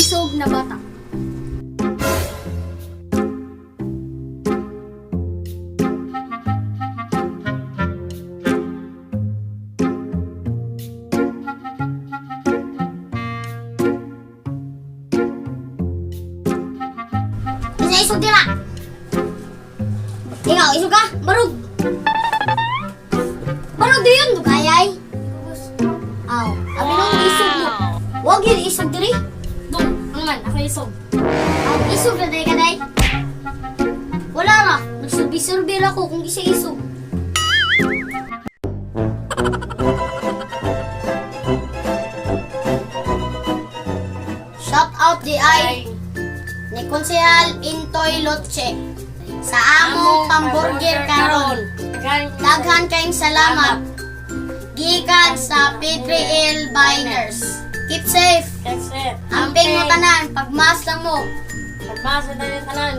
Isog na bata. Isa isog dira. Ikaw, isog ka? Barog. Barog di yun, dugayay. Aw, abi nung isog mo. Wag yun isog diri. Dong, ano man, ako isog. Aw, isog na day ka day. Wala ra, nagsurbi-surbi ra ko kung isa isog. Shout out di ay ni Konsehal Intoy Lotche sa among pamburger karon. Daghan kayong salamat. Gikan sa P3L Biners. Keep safe. That's it. Amping mo tanan, pagmas lang mo. Pagmasa tayo tanan.